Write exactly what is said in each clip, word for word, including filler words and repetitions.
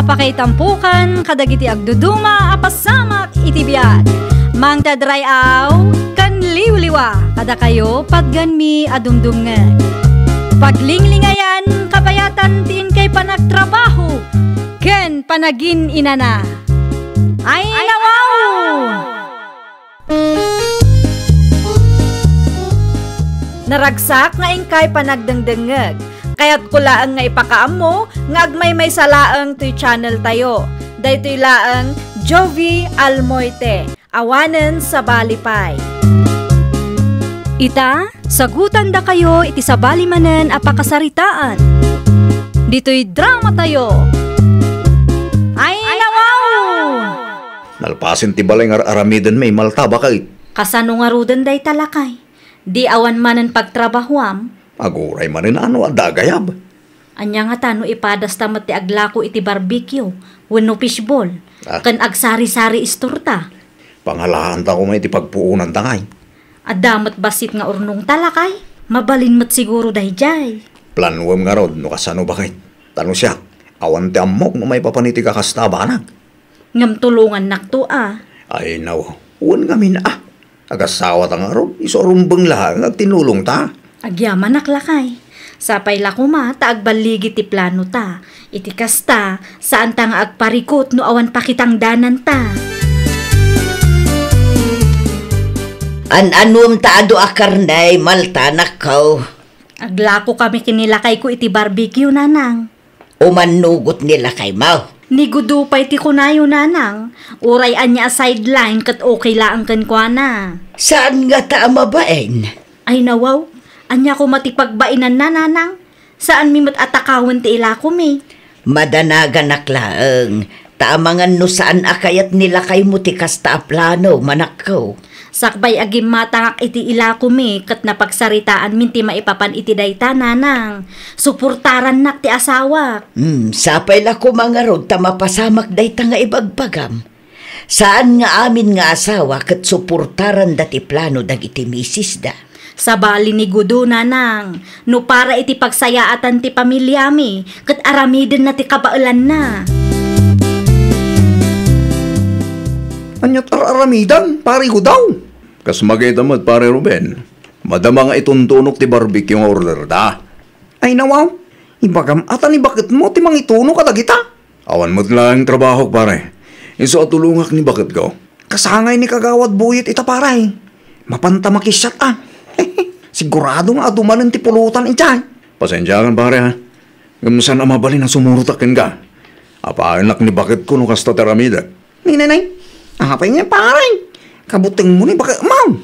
Pakaitampokan kadagiti agduduma a pasamak iti biag. Mangted ray-aw ken liwliwa kadakayo patganmi a dumdumngeg. Paglinglingayan kabayatan ti inkay panagtrabaho ken panagin-inana. Ay, nawaw! Naragsak nga inkay panagdengdengngeg. Kayatko laeng nga ipakaammo nga agmaymaysa laeng toy channel tayo. Daytoy laeng Jovie Almoite, awanen sabali pay. Ita, sagutandakayo iti sabali manen a pakasaritaan. Ditoy drama tayo. Ay, nawaw! Nalpasen ti balay nga ar-aramidenmi, Malta, baket. Kasano ngaruden dayta, lakay? Di awan manen pagtrabahuam? Aguray manen a no adda agayab. Ania ngata no ipadasta met ti aglako iti barbecue wenno fishball, Ah. ken agsari-sari istorta? Pangalaanta koma iti pagpuonanta ngay. Adda met bassit nga urnongta, lakay? Mabalin met siguro daydiay. Planuem ngarud no kasano, baket. Ta no siak, awan ti ammok no maipapan iti kakasta a banag. Ngem tulongannakto a. Ay, naw, wen ngamin a. Agasawata ngarud, isu a rumbeng laeng nga agtinulongta. Agyamanak, lakay. Sapay la koma ta agballigi ti planota. Iti kasta, saanta nga agparikut no awan pakitangdananta. An-anuem ta adu a karne, Malta, nakkaw? Aglakokami ken ni lakayko iti barbecue, nanang. Umannugot ni lakaymo? Ni Gudo pay ti kunayo, nanang. Uray ania a sideline ket okay laeng kenkuana. Saan ngata a mabain? Ay, nawaw. Ania koma ti pagbainanna, nanang? Saanmi met a takawen ti ilakomi. Madanaganak laeng, ta amangan no saan a kayat ni lakaymo ti kasta a plano, manakko. Sakbay a gimmatangak iti ilakomi ket napagsaritaanmin ti maipapan iti dayta, nanang. Suportarannak ti asawak. Hmm, sapay la koma ngarud ta mapasamak dayta nga ibagbagam. Saan nga amin nga asawa ket suportaranda ti plano dagiti misisda. Sabali ni Gudo, nanang, no para iti pagsayaatan ti pamiliami, ket aramidenna ti kabaelanna. Ania ti ar-aramidan, Pare Gudo? Kas makita met, Pare Ruben, madama nga ituntunok ti barbecue nga orderda. Ay, nawaw, ibagam a ta ni baketmo ti mangituno kadagita. Awan met laeng trabahok, pare. Isu a tulongak ni baketko. Kasangay ni Kagawad Buyet ita, pare. Mapanta makisiat a. Sigurado nga adu manen ti pulutan idiay. Pasensiakan, pare, ha. Ngem saan a mabalin a sumurotak kenka. Apayenak ni baketko no kasta ti aramidek. Ni, ni, ni. Apay nga, pare? Kabutengmo ni baketmo.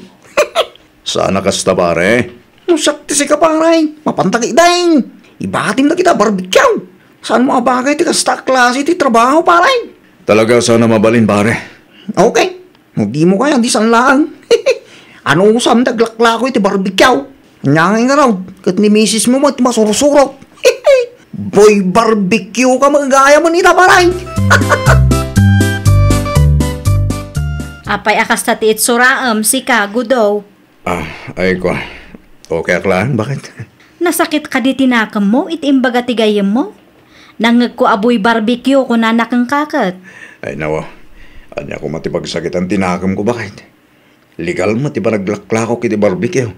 Saan a kasta, pare? No siak ti sika, pare, mapanta kitaen. Ibatim dagita barbecue. Saanmo a bagay ti kasta a klase ti trabaho, pare? Talaga saan a mabalin, pare. Okay. No dimo kaya, di saan laeng. Anusam ti aglaklako iti barbecue. Ania ngay ngarud, ket ni misismo met ti masursurok. Boy barbecue ka met gayam ita, pare. Apay a kasta ti itsuraem, sika, Gudo? Ah, ay, kua. Okay ak laeng, baket? Nasakit kadi ti nakemmo iti imbaga ti gayyemmo? Nangngegko a boy barbecue, kunana kenka ket. Ay, nawa. Ania koma ti pagsakitan ti nakemko, baket? Legal met ti panaglaklakok iti barbecue.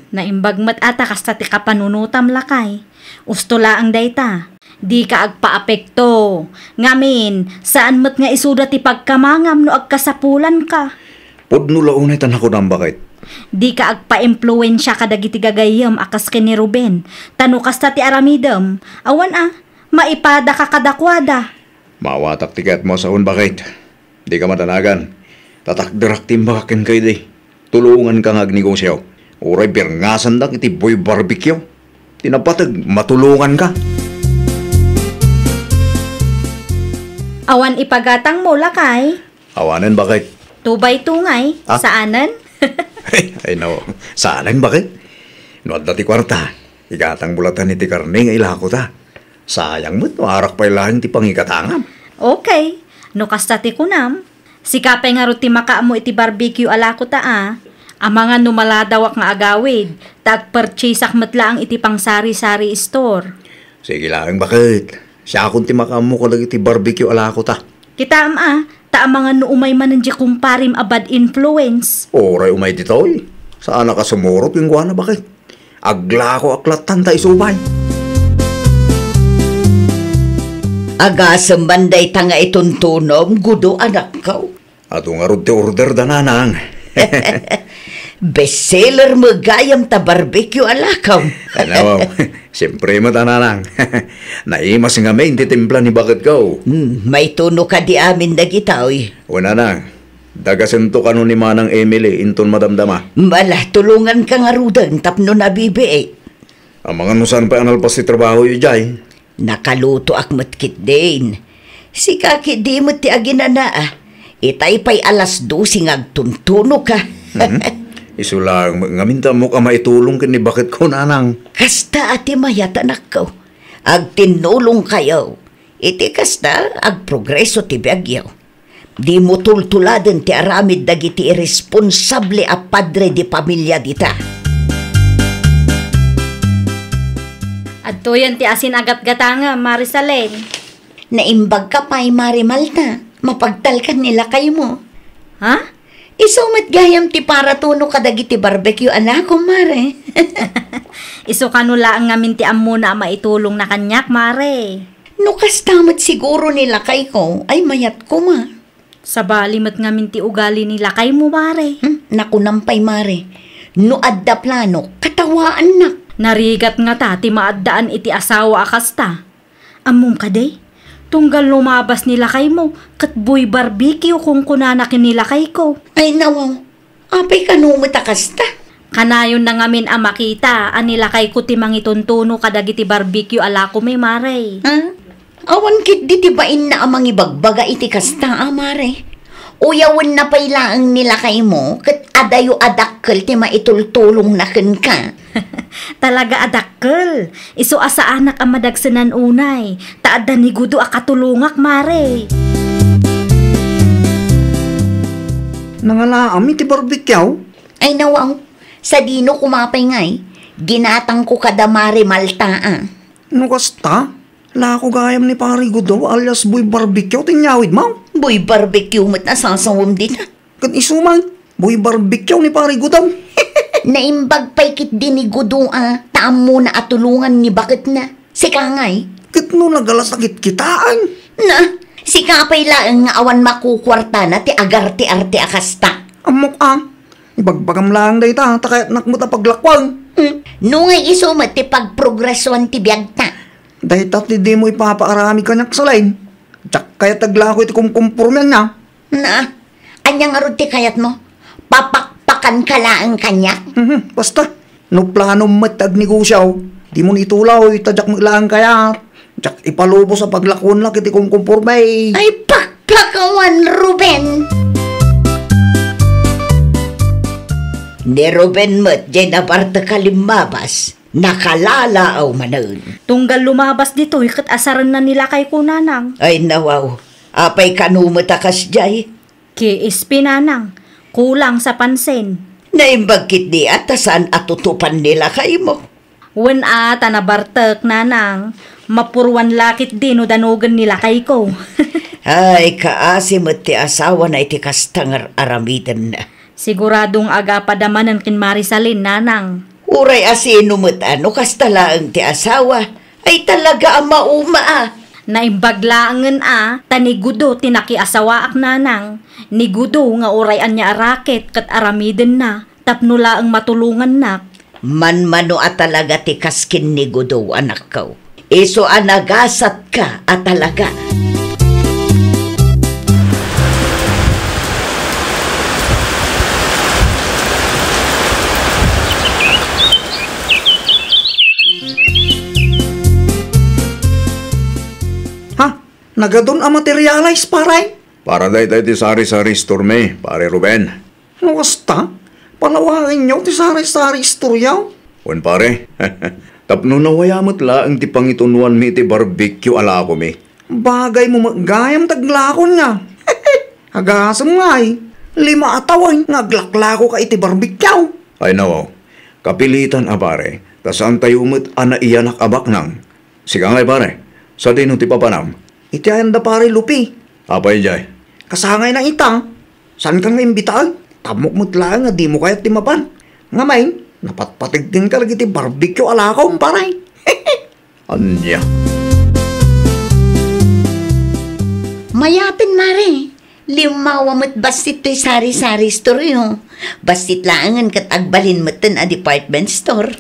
Naimbag met a ta kasta ti kapanunotam, lakay. Usto laeng dayta. Dika agpaapekto. Ngamin, saan met nga isuda ti pagkamangam no agkasapulanka. Pudno la unay ta nakunam, baket. Dika agpaimpluensia kadagiti gagayyem a kas ken ni Ruben. Ta no kasta ti aramidem, awan a, maipadaka kadakuada. Maawatak ti kayatmo a saon, baket. Dika madanagan. Tatakderak ti imbagak kenka idi. Tulonganka nga agnegosio. Uray birngasandak iti boy barbecue. Ti napateg, matulonganka. Awan ipagatangmo, lakay? Awanen, baket. Two by two ngay? Ah? Saanen? Ay, no. Saanen, baket? No adda ti kuarta, igatangmo latta iti karne nga ilakota. Sayang met no arak pay laeng ti pangigatangam. Okay. No kasta ti kunam, sika pay ngarud ti makaammo iti barbecue a lakota a. Amangan no maladawak nga agawid, ta agpurchaseak met laeng iti pangsari-sari store. Sige laeng, baket. Siakon ti makaammo kadagiti barbecue a lakota. Kitaem a, ta amangan no umay manen diay kumparim a bad influence. Uray umay ditoy. Saanak a sumurot kenkuana, baket. Aglakoak lattan ta isu pay. Agasem man dayta nga ituntunom, Gudo, anakko. Adu ngarud ti order da, Nanang. Bestseller met gayam ta barbecue a lakaw. Ano, siyempre met a, Nanang. Naimas ngamin ti timpla ni baketko. Hmm, maituno kadi amin dagitoy. O, Nanang, dagasento kano ni Manang Emily inton madamdama. Mala, tulonganka ngaruden tapno nabibiit. Amangan no saan pay a nalpas ti trabahoyo idiay. Nakalutoak met ketdin. Sika ketdi met ti aginana a. Itay pay alas dose nga agtuntunoka. Mhm. Isu laeng met ngamin ta ammok a maitulong ken ni baketko, Nanang. Kasta a ti mayat, anakko. Agtinnulongkayo. Iti kasta, agprogreso ti biagyo. Dimo tultuladen ti aramid dagiti irresponsable a padre de pamilia dita. Adtoyen ti asin a gatgatangem, Mari Salen. Naimbagka pay, Mari Malta. Mapagtalkan ni lakaymo. Ha? Isu met gayam ti paratuno kadagiti barbecue a lakom, Mare. Isu kano laeng ngamin ti ammona a maitulongna kaniak, Mare. No kasta met siguro ni lakayko, ay mayat koma. Sabali met ngamin ti ugali ni lakaymo, Mare. Hmm, nakunam pay, Mare. No adda plano, katawaannak. Narigat ngata ti maaddaan iti asawa a kasta. Ammom kadi? Tunggal lumabas ni lakaymo, ket buy barbecue kunkunana ken ni lakayko. Ay, nawaw. Apay kano met a kasta? Kanayonna ngamin a makita a ni lakayko ti mangituntuno kadagiti barbecue a lakomi, Mare. Ha? Awan ketdi ti bainna a mangibagbaga iti kasta a, Mare. Uyawenna pay laeng ni lakaymo ket adayo a dakkel ti maitultulongna kenka. Talaga a dakkel. Isu a saanak a madagsenan unay, ta adda ni Gudo a katulongak, Mare. Nangalaam iti barbecue? Ay, nawaw. Sadino koma pay ngay? Ginatangko kada Mare Malta a. No kasta, lako gayam ni Pare Gudo alias Boy Barbecue ti inyawidmo? Boy Barbecue met a sasawem dita. Ket isu man, Boy Barbecue ni Pare Gudo. Naimbag pay ketdi ni Gudo a, ta ammona a tulongan ni baketna. Sika ngay? Ket no nagalas a kitkitaen? Na, sika pay laeng nga awan makukuartana ti agarte-arte a kasta. Ammok a, ibagbagam laeng dayta, ta kayatnak met a paglakuan. Hmm, no ngay isu met ti pagprogresuan ti biagta. Dayta ti dimo ipapaaramid kaniak, Salen. Diak kayat aglako iti kumkumporme ania. Na, ania ngarud ti kayatmo? Papakpakanka laeng kaniak? Mhm, basta, no planom met ti agnegosio, dimo itulaw, ta diak met laeng kayat. Diak ipalubos a paglakuennak iti kumkumporme. Ay, pakpakawan, Ruben! Ni Ruben met, diay nabartek a limmabas. Nakalalaw manen. Tunggal lumabas ditoy ket asarenna ni lakayko, Nanang. Ay, nawaw. Apay kano met a kasdiay? K S P, Nanang. Kulang sa pansin. Naimbag ketdi a ta saan a tutupan ni lakaymo. Wen a, ta nabartek, Nanang. Mapuruan la ketdi no danogen ni lakayko. Ay, kaasi met ti asawana iti kasta nga ar-aramidenna. Sigurado nga agapad a manen ken Mari Salen, Nanang. Uray a sino met a no kasta laeng ti asawa, ay talaga a mauma a. Naimbag laengen a, ta ni Gudo ti nakiasawaak, Nanang. Ni Gudo nga uray ania a raket ket aramidenna tapno laeng matulongannak. Manmano a talaga ti kas ken ni Gudo, anakko. Isu a nagasatka a talaga. Ha? Nagadun a materialis, pare? Para dayta iti sari-sari store mi, Pare Ruben. No kasta, palawaenyo ti sari-sari istorya. Wen, pare, tapno nawaya met laeng ti pangitunoanmi iti barbecue a lakomi. Bagaymo met gayam ti aglakon nga. Agasem ngay, lima a tawen nga aglaklakoka iti barbecue. Ay, nawaw. Kapilitan a, pare, ta saantayo met a naiyanak a baknang. Sika ngay, pare, Sadino ti papanam? Iti ayan da Pare Lupi. Apay jay? Kasangayna ita. Saankan nga imbitaen? Tammok met laeng nga dimo kayat ti mapan. Ngamin, napatpategtenka lagi ti barbecue a lakom, pare. Ania? Mayapen, Mare. Limmawa met bassit toy sari-sari store-yo. Bassit laengen ket agbalin metten a department store.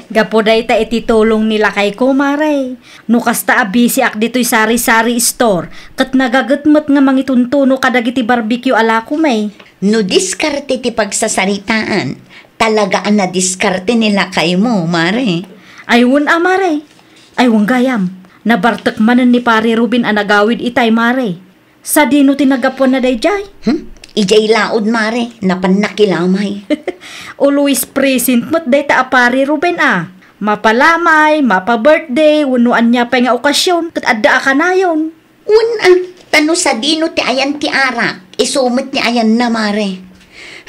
Gapu dayta iti tulong ni lakayko, Mare. No kasta a bisiak ditoy sari-sari store, ket nagaget met nga mangituntuno kadagiti barbecue a lakom, eh. No diskarte ti pagsasaritaan, talaga a nadiskarte ni lakaymo, Mare. Ay, wen a, Mare. Ay, wen gayam. Nabartek manen ni Pare Ruben a nagawid itay, Mare. Sadino ti nagapuanna daydiay? Hmm? Idiay laod, Mare, napan nakilamay. Always present met dayta a Pare Ruben a. Mapalamay, mapa-birthday, wenno ania pay nga okasion, ket adda a kanayon. Wen a, ta no sadino ti ayan ti arak, isu met ti ayanna, Mare.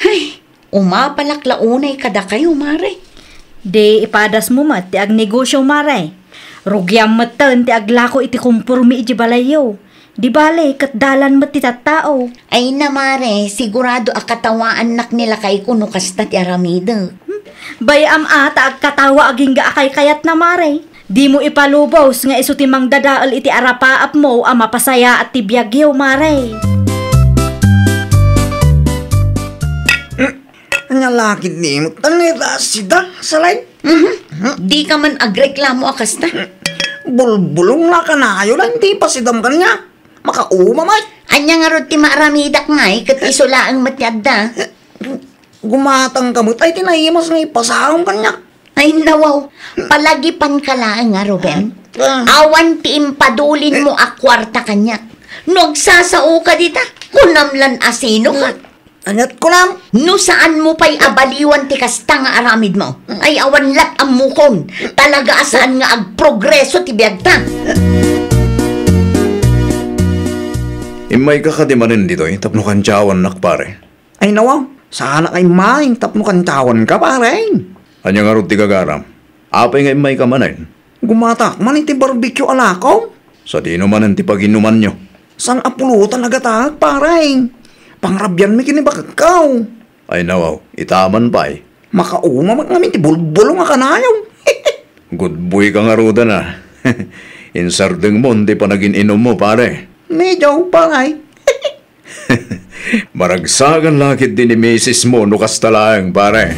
Hay, umapalak la unay kadakayo, Mare. Di ipadasmo met ti agnegosyo, Mare. Rugiam metten ti aglako iti kompormi iti balayyo. Di bale, ket dalan met ti tattao. Ay na, Mare, sigurado a katawaannak ni lakayko no kasta ti aramidek. Hmm? Bay-am a ta agkatawa agingga a kaykayatna, Mare. Dimo ipalubos nga isu ti mangdadael iti arapaapmo a mapasayaat ti biagyo, Mare. Ania la ketdin? Tan ita sida, Salay? Mhm. Dika man agreklamo a kasta. Bulbulong la kanayon ti pasidam kaniak. Makauma met. Ania ngarud ti maaramidak ngay ket isu laeng met ti adda? Gumatangka met ay ti naimas nga ipasaom kaniak. Ay, nawaw. Palagipanka laeng a, Ruben. Ah. Awan ti impadulinmo a kuarta kaniak. No agsasaoka dita, kunam lan asinoka. Aniat kunam? No saanmo pay a baliwan ti kasta nga aramidmo, ay awan lat ammokon. Talaga a saan nga agprogreso ti biagta. Immayka kadi manen ditoy tapno kantiawannak, pare? Ay, nawaw, saanak a immayen tapno kantiawanka, pare. Ania ngarud ti gagaram? Apay nga immayka manen? Gumatak man iti barbecue a lakom. Sadino manen ti paginumanyo? Saan a pulotan a gataek, pare. Pangrabianmi ken ni baketko. Ay, nawaw, ita man pay. Makauma met ngamin ti bulbulong a kanayon. Good boy ka ngaruden a. Insardengmon ti panagin-inummo, pare. Medyo, pare. Maragsakan la ketdi ni misismo no kasta laeng, pare.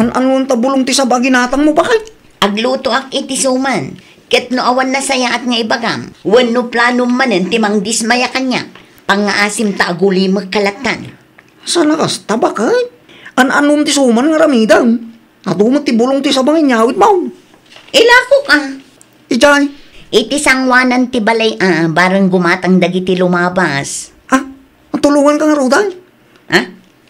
An-anon ta bulong ti saba a ginatangmo, bakay? Aglutoak iti suman. Ket no awan nasayaat nga ibagam, wenno planom manen ti mangdismaya kaniak, pangngaasim ta agulimekka lattan. Saan a kasta, bakay? An-anom ti suman nga aramidem? Adu met ti bulong ti saba nga inyawidmo. Ilakok a. Idiay? Iti sangoanan ti balay a, bareng gumatang dagiti lumabas. Ah, matulonganka ngaruden? Ha?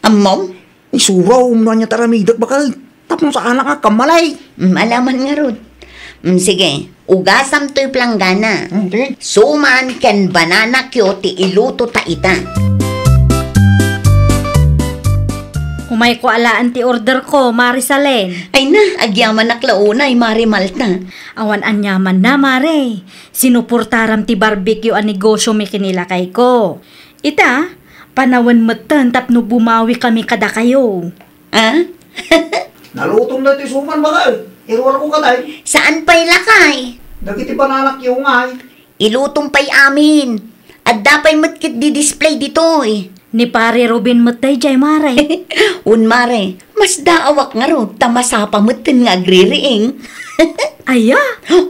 Ammom? Isuro, umno ania ti aramidek, bakay. Tapno saanak nga kammalay. Mm, alaman ngarud. Mm, sige. Ugasam toy planggana. Hmm, sige. Suman ken banana cue ti iluto ta ita. Umayko alaen ti order ko, Mare Salen. Ay na, agyamanak la unay, Mare Malta. Awan aniamanna, Mare. Sinuportaram ti barbecue a negosyo mi ken ni lakayko. Ita, panawen metten tapno bumawi kami kadakayo. Ah? Nalutom na ti suman, bakay. Iruarko kadi. Saan pay lakay? Dagiti banana cue ngay. Ilutom pay amin. Adda pay met ket di-display ditoy. Ni Pare Ruben met daydiay, Mare. Wen, Mare, masdaawak ngarud ta masapa metten nga agririing. Aya?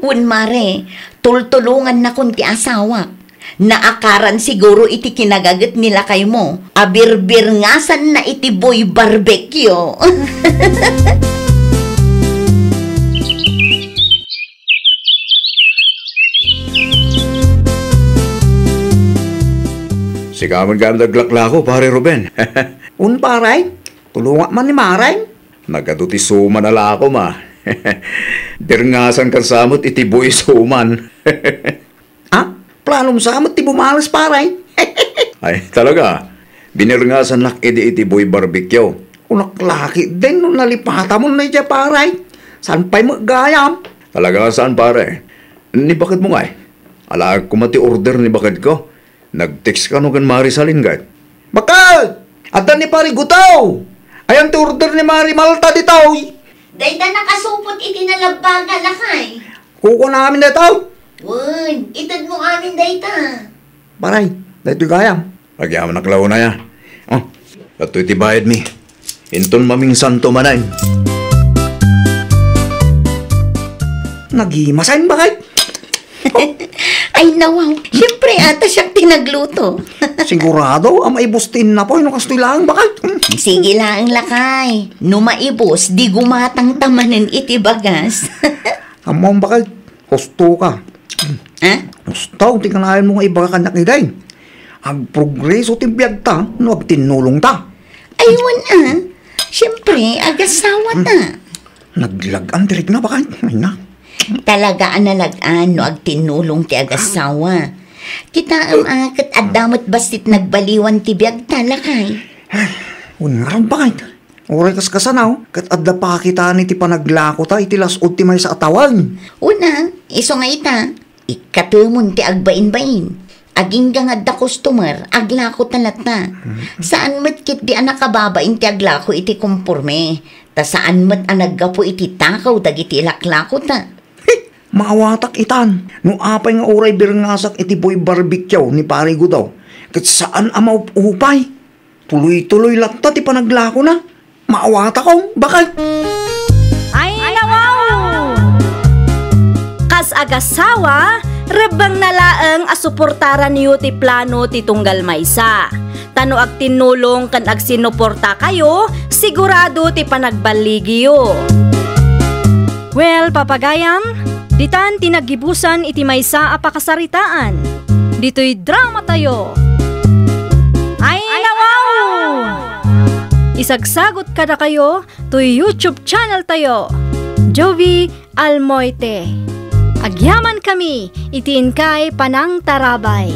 Wen, Mare, tultulongannakon ti asawak. Naakaran siguro iti kinagaget ni lakaymo a birbirngasanna iti Boy Barbecue. Sika met gayam ti aglaklako, Pare Ruben. Un, pare, tulongak man ni Mare. Nagadu ti suman a lakom a. Birngasankan sa met iti Boy Suman. Ah, planom sa met ti bumales, pare. Ay, talaga. Binirngasannak idi iti Boy Barbecue. Kunak la ketdin no nalipatamon daydiay, pare. Saan pay met gayam? Talaga a saan, pare. Ni bakedmo ngay? Alaek koma ti order ni bakedko. Nag-text kano ken Mari Salin ngay? Bakal! Adda ni Pari Gutaw! Ayan ti order ni Mari Malta ditoy! Dayta nakasupot iti nalabbaga, lakay. Kukuana amin dayta? Wen, itedmo amin dayta. Paray, daytoy gayam. Agyamanak la unay a. Oh, daytoy ti bayadmi. Inton mamingsanto manen. Nagimasen, bakay? Ay, nawaw. Siyempre, ata siak ti nagluto. Sigurado a maibus ti innapoy no kastoy laeng, bakay? Sige laeng, lakay. No maibus, di gumatangta manen iti bagas. Ammom, bakay? Husto ka. Ha? Husto ti kanayon mo nga ibaga kaniak iday. Agprogreso ti biagta no agtinnulongta. Ay, wen a. Siyempre, agasawata. Naglag-an ti rikna, bakay? Ay na. Talaga a nalag-an no agtinnulong ti agasawa. Kitaem a, ket adda met bassit nagbaliwan ti biagta, lakay. Wen ngarud, bakay? Uray kaskasanaw, ket adda pakitani ti panaglakota iti las-ud ti maysa a tawen. Wen a, isu nga ita, ikkatemon ti agbainbain. Agingga nga adda customer, aglakota latta. Saan met ketdi a nakababain ti aglako iti komporme, ta saan met a naggapu iti takaw dagiti ilaklakota. Maawatak itan, no apay nga uray birngasak iti buy barbecue ni Pari Gudaw, ket saan a maup-upay. Tuloy-tuloy latta ti panaglakona. Maawatakon, bakay? Ay, nawaw! Kas agasawa, rebbengna laeng a suportaranyo ti plano ti tunggal maysa. Ta no agtinnulong ken agsinuportakayo, sigurado ti panagballigiyo. Well, papagayam, ditan ti naggibusan iti maysa a pakasaritaan. Ditoy dramatayo. Ay, nawaw! Isagsagot kadakayo toy YouTube channel tayo, Jovie Almoite. Agyamankami iti inkay panangtarabay.